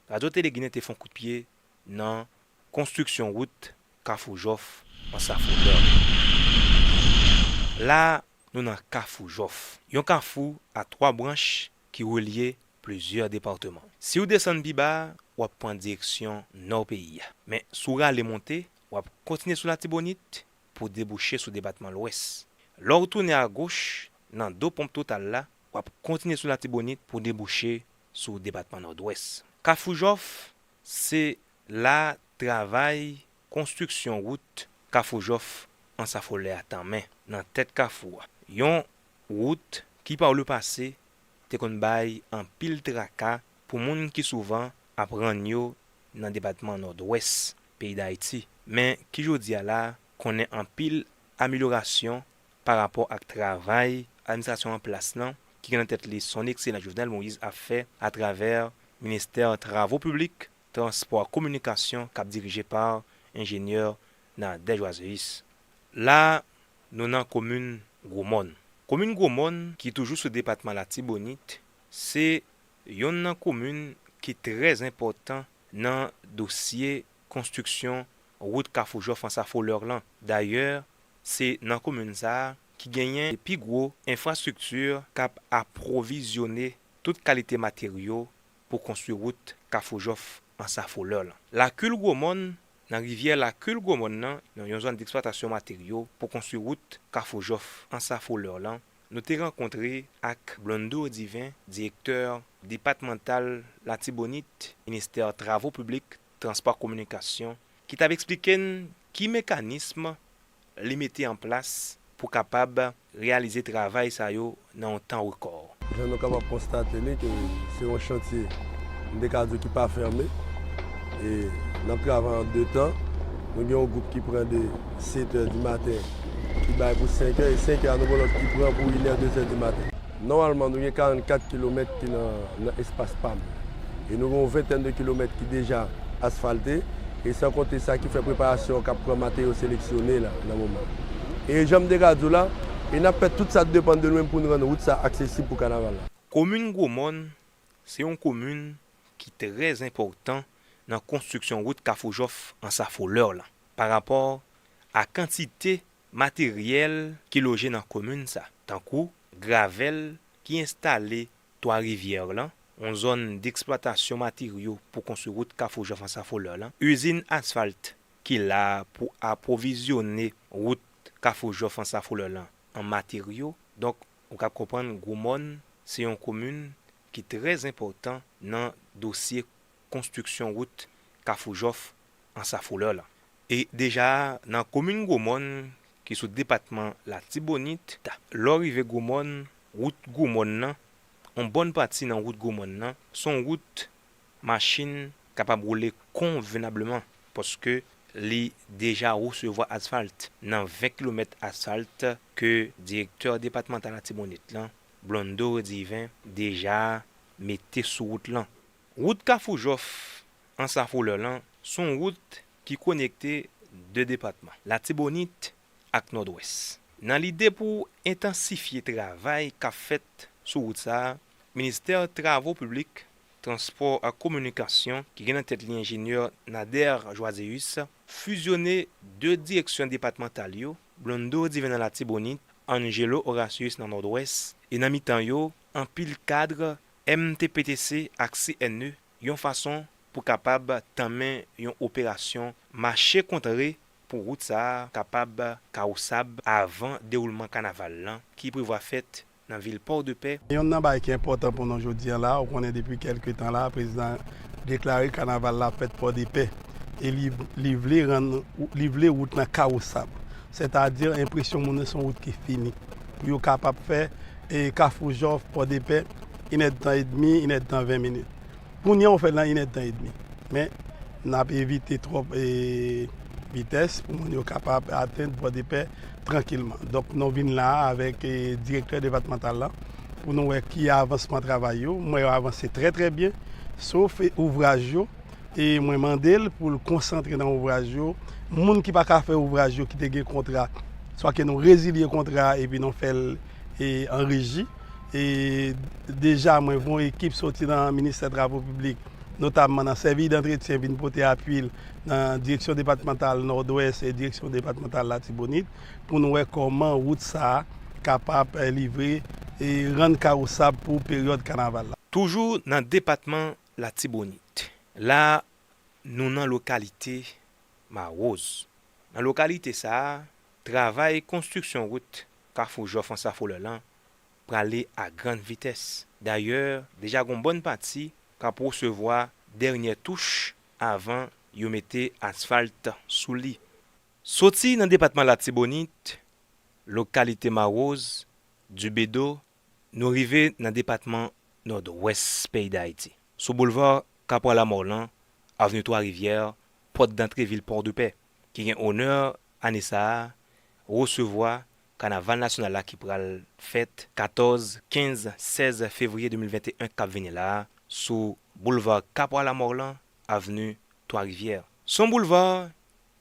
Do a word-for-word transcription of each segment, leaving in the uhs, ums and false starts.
Radyo Tele Ginen te fè yon kout pye nan konstriksyon wout Kafou Jòf Ansa Folè. La, nou nan Kafou Jòf, yon kafou a twa branch ki relye plizyè depatman. Si w desann pi ba, w ap pran direksyon nò peyi a. Men, si w rale monte, w ap kontinye sou Latibonit pou debouche sou depatman Lwès. Lè w tounen agoch, nan do ponp Total la, w ap kontinye sou Latibonit pou debouche sou depatman Nòdwès. Kafou Jòf, se la travay konstriksyon wout Kafou Jòf Ansa Folè a tanmen, nan tèt kafou a. Yon wout ki, pa le pase, te konn bay anpil traka pou moun ki souvan ap rann yo nan depatman Nòdwès peyi Dayiti, men ki jodi a la konnen anpil amelyorasyon pa rapò ak travay administrasyon an plas lan, ki gen nan tèt li Son Ekselans Jovenel Moïse, ap fè atravè Ministè Travo Piblik, Transpò ak Kominikasyon, k ap dirije pa enjenyè Nader Joazeus. La, nou nan komin Gwomòn. Komin Gwomòn, ki toujou sou depatman Latibonit, se yonn nan komin ki trè enpòtan nan dosye konstriksyon wout Kafou Jòf Ansa Folè lan. Dayè, se nan komin sa a ki genyen pi gwo enfrastrikti k ap apwovizyone tout kalite materyo pou konstwi wout Kafou Jòf Ansa Folè lan. Lakil Gwomòn, nan rivyè Lakil Gwomòn nan, nan yon zòn deksplwatasyon materyo pou konstwi wout Kafou Jòf Ansa Folè lan, nou te rankontre ak Blondor Divin, direktè depatmantal Latibonit, Ministè Travo Piblik, Transpò ak Kominikasyon, ki t ap eksplike n ki mekanism li mete an plas pou kapab reyalize travay sa yo nan yon tan rekò. Jan nou kapab konstate li ke se yon chantye, m te ka di ki pa fèmen. E n ap travay an de tan. Nou gen yon gwoup ki pran de sèt è di maten, ki bay pou senk è, e senk è a nou gen lòt ki pran pou inè, de zè di maten. Nòmalman, nou gen karannkat kilomèt ki nan, nan espas pa m. E nou gen yon ventèn de kilomèt ki deja asfalte, e san konte sa ki fè preparasyon k ap pran materyo seleksyone la, nan moman. E jan m te ka di w la, e n ap fè tout sa k depann de nou menm pou n rann wout sa aksesib pou kanaval la. Komin Gwomòn, se yon komin ki trè enpòtan nan konstriksyon wout Kafou Jòf Ansa Folè lan, pa rapò a kantite materyèl ki loje nan komin sa, tankou gravèl ki enstale Twa Rivyè lan, yon zòn deksplwatasyon materyo pou konstwi wout Kafou Jòf Ansa Folè lan, izin asfalt ki la pou apwovizyone wout Kafou Jòf Ansa Folè lan an materyo. Donk, ou kab konprann Gwomòn se yon komin ki trè enpòtan nan dosye konstriksyon wout Kafou Jòf Ansa Folè lan. E deja nan komin Gwomòn, ki sou depatman Latibonit, lè w rive Gwomòn, wout Gwomòn nan, yon bòn pati nan wout Gwomòn nan, se yon wout machin kapab woule konvenableman, paske li deja resevwa asfalt nan ven kilomèt asfalt ke direktè depatmantal Latibonit lan, Blondor Divin, deja mete sou wout lan. Wout Kafou Jòf Ansa Folè lan se yon wout ki konekte de depatman, Latibonit ak Nòdwès. Nan lide pou entansifye travay k ap fèt sou wout sa a, Ministè Travo Piblik, Transpò ak Kominikasyon, ki gen nan tèt li enjenyè Nader Joiséus, fizyone de direksyon depatmantal yo, Blondor Divin nan Latibonit, Angelo Horatius nan Nòdwès, e nan mitan yo, anpil kad M T P T C ak C N E, yon fason pou kapab tanmen yon operasyon mache kontre pou wout sa a kapab kawosab avan dewoulman kanaval lan ki prevwa fèt nan vil Pòdepè. Yonn nan bagay ki enpòtan pou nou jodi a la, ou konnen depi kèlke tan la, prezidan deklare kanaval la ap fèt Pòdepè. E li, li vle rann, li vle wout lan kawosab. Sètadi, enpresyon moun nan se yon wout ki fini. Pou yo kapab fè, e, Kafou Jòf, Pòdepè, inèdtan edmi, inèdtan ven minit. Kounye a, ou fè l nan inèdtan edmi. Men, n ap evite twòp, e, vitès pou moun yo kapab atenn Pòdepè trankilman. Donk, nou vin la a avèk, e, direktè depatmantal la pou nou wè ki avansman travay yo. M wè yo avanse trè, trè byen, sof, e, ouvraj yo. E mwen mande l pou l konsantre nan ouvraj yo. Moun ki pa ka fè ouvraj yo, ki te gen kontra, swa ke nou rezilye kontra a epi nou fè l, e, an reji. E deja, mwen voye yon ekip soti nan Ministè Travo Piblik notamman nan sèvis dantretyen vin pote apui l nan direksyon depatmantal Nòdwès e direksyon depatmantal Latibonit, pou n wè kòman wout sa a kapab, eh, livre e rann kawosab pou peryòd kanaval la. Toujou nan depatman Latibonit, la nou nan lokalite Mawoz. Nan lokalite sa a, travay konstriksyon wout Kafou Jòf Ansa Folè lan prale a grann vitès. Dayè, deja gon bòn pati k ap resevwa dènyè touch avan yo mete asfalt sou li. Soti nan depatman Latibonit, lokalite Mawoz, Dibedo, nou rive nan depatman Nòdwès peyi Dayiti. Sou boulva Kapwa Lamò lan, avni Twa Rivyè, pòt dantre vil Pòdepè, ki gen onè ane sa a resevwa kanaval nasyonal la ki pral fèt katòz, kenz, sèz fevriye de mil venteyen k ap vini la a, sou boulva Kapwa Lamò lan, avni Twa Rivyè. Se yon boulva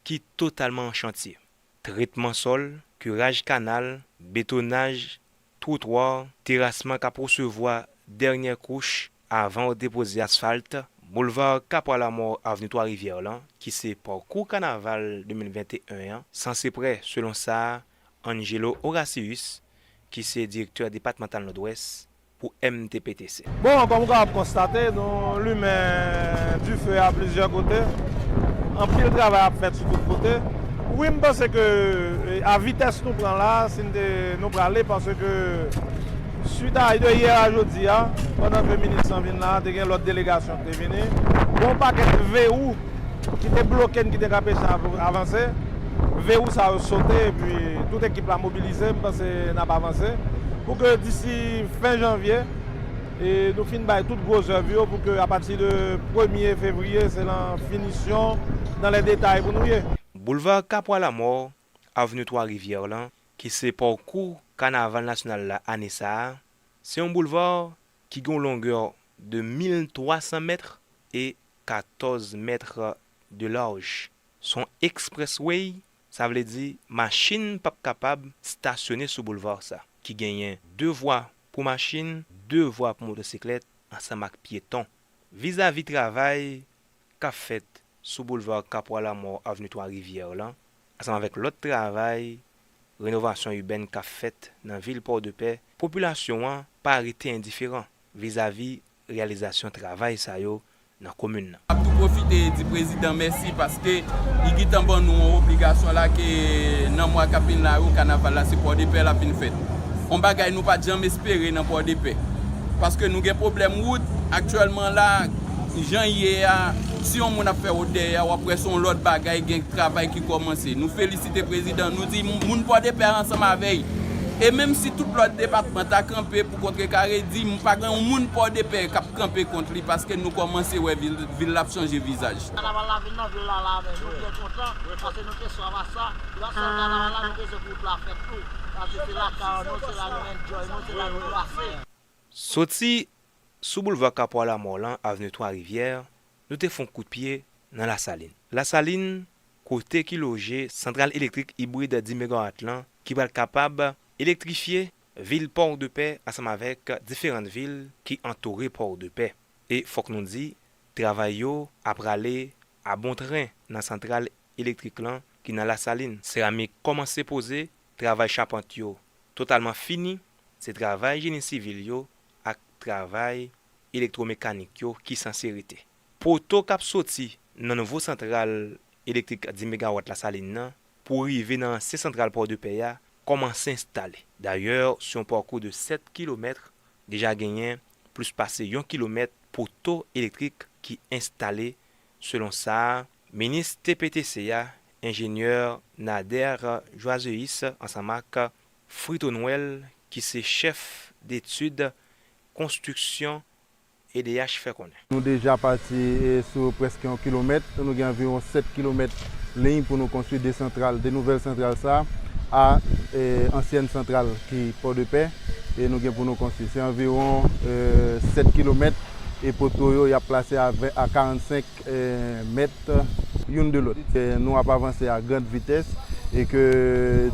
ki totalman an chantye. Tretman sòl, kiraj kanal, betonaj, twotwa, terasman k ap resevwa dènyè kouch avan yo depoze asfalt. Boulva Kapwa Lamò, avni Twa Rivyè lan, ki se pakou kanaval de mil venteyen an, sanse prè, selon sa Angelo Horacius, ki se direktè depatmantal Nòdwès, pou M T P T C. Bon, kòm ou kapab konstate, nou limen dife a plizyè kote. Anpil travay ap fèt sou tout kote. Wi, m panse ke, e, a vitès nou pran la, si n te, nou prale, paske swit a de yè a jodi a, pandan ke minis lan vin la, te gen lòt delegasyon ki te vini. Gon pakèt verou ki te bloke n, ki te ka anpeche n av-, avanse. Verou sa yo sote, epi tout ekip la mobilize, m panse n ap avanse. Pou ke disi fen janvye, e nou fin bay tout gwo zèv yo, pou ke apati de premye fevriye, se nan finisyon, nan lè detay pou nou ye. Boulva Kapwa Lamò, avni Twa Rivyè lan, ki se pakou kanaval nasyonal la ane sa a, se yon boulva ki gen yon longè de mil twa san mèt e katòz mèt de laj. Se yon expressway, sa vle di machin p ap kapab stasyone sou boulva sa, ki genyen de vwa pou machin, de vwa pou motosiklèt, ansanm ak pyeton. Vizavi travay k ap fèt sou boulva Kapwa Lamò, avni Twa Rivyè lan, ansanm avèk lòt travay renovasyon ibèn k ap fèt nan vil Pòdepè, popilasyon an pa rete endiferan vizavi reyalizasyon travay sa yo nan komin nan. N ap tou pwofite di prezidan mèsi paske li gentan ban nou yon obligasyon la ke nan mwa k ap vin la yo, kanaval la se Pòdepè l ap vin fèt. Yon bagay nou pa t janm espere nan Pòdepè. Paske nou gen pwoblèm wout, aktyèlman la, jan l ye a, si yon moun ap fè wout dèyè a, w ap wè se yon lòt bagay, gen travay ki kòmanse. Nou felisite prezidan, nou di moun Pòdepè ansanm avè l. E menm si tout lòt depatman ta kanpe pou kontrekare, di m pa gen yon moun Pòdepè k ap kanpe kont li, paske nou kòmanse wè vil, vil la ap chanje vizaj. Kanaval la vin nan vil la, la, men nou byen kontan, paske nou te swaf a sa. Gras a kanaval la, nou bezwen pou wout la fèt tou. Paske se lakay nou, se la nou enjoy nou, se la nou brase. Soti sou boulva Kapwa Lamò lan, avni Twa Rivyè, nou te fè yon kout pye nan Lasalin. Lasalin, kote ki loje santral elektrik ibrid dis megawat lan, ki pral kapab elektrifye vil Pòdepè ansanm avèk diferan vil ki antoure Pòdepè. E fòk nou di, travay yo ap prale a bon tren nan santral elektrik lan ki nan Lasalin. Seramik kòmanse poze, travay chapant yo totalman fini, se travay jeni sivil yo ak travay elektwomekanik yo ki sanse rete. Poto k ap soti nan nouvo santral elektrik dis megawat Lasalin nan pou rive nan ansyen santral Pòdepè a kòmanse enstale. Dayè, sou yon pakou de sèt kilomèt, deja genyen plis pase yon kilomèt poto elektrik ki enstale, selon sa minis T P T C a, enjenyè Nader Joazeus, ansanm ak Frito Noël, ki se chèf detid konstriksyon E D H, fè konnen. Nou deja pati, e, sou prèske yon kilomèt. Nou gen anviwon sèt kilomèt liy pou nou konstwi de santral, de nouvèl santral sa a, e, ansyèn santral ki Pòdepè. E nou gen pou nou konstwi. Se anviwon, e, sèt kilomèt. E poto yo, y ap plase a ven, a karannsenk, e, mèt youn de lòt. E nou ap avanse a grand vitès. E ke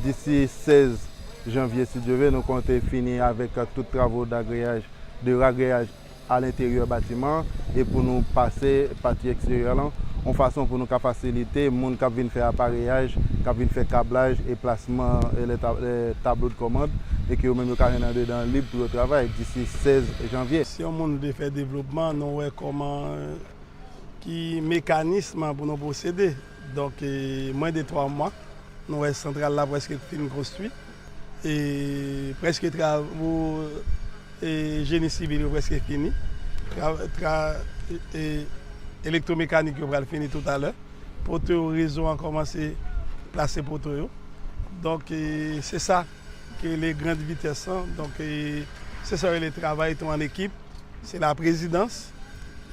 disi sèz janvye, si Dye ve, nou konte fini avèk tout travo dagreyaj, de ragreyaj alenteryè batiman e pou nou pase pati eksteryè lan, yon fason pou nou ka fasilite moun k ap vin fè apareyaj, k ap vin fè kablaj e plasman e lè ta- e tablo de kòmand, e ke yo menm yo ka jwenn andedan lib pou yo travay disi sèz janvye. Si yon moun vle fè devlopman, nou wè kòman ki mekanism pou nou pwosede. Donk, e, mwen de twa mwa, nou wè santral la prèske fin konstwi. E prèske travo e, jeni sivil yo prèske fini. Tra, tra, e, e, elektwomekanik yo pral fini toutalè. Poto yo, rezo an kòmanse plase poto yo. Donk, e, se sa ki rele grand vitès lan. Donk, e, se sa yo rele travay tou an ekip. Se la prezidans,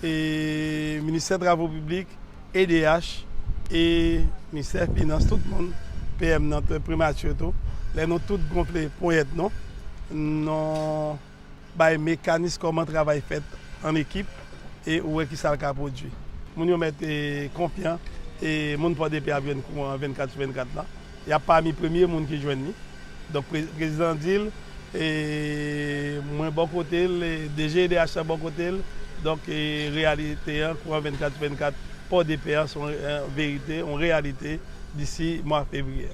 e, ministè travo piblik, E D H, e ministè finans, tout moun, P M nan, primati tou. Lè nou tout gonfle ponyèt nou, nou bay mekanis kòman travay fèt an ekip e ou wè kisa l ka pwodui. Moun yo mèt e, konfyan e moun Pòdepè ap jwenn kouran vennkat sou vennkat la. Y ap pami premye moun ki jwenn li. Donk, pre- prezidan di l, e mwen bò kote l, e D G E D H la bò kote l. Donk, e reyalite an, kouran vennkat sou vennkat, Pòdepè an, se yon e, verite, yon reyalite disi mwa fevriye.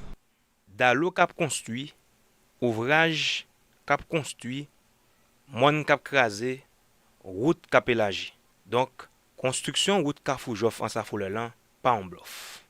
Dalo k ap konstwi, ouvraj k ap konstwi, mòn k ap kraze, wout k ap elaji. Donk, konstriksyon wout Kafou Jòf Anse à Fleurs lan pa yon blòf.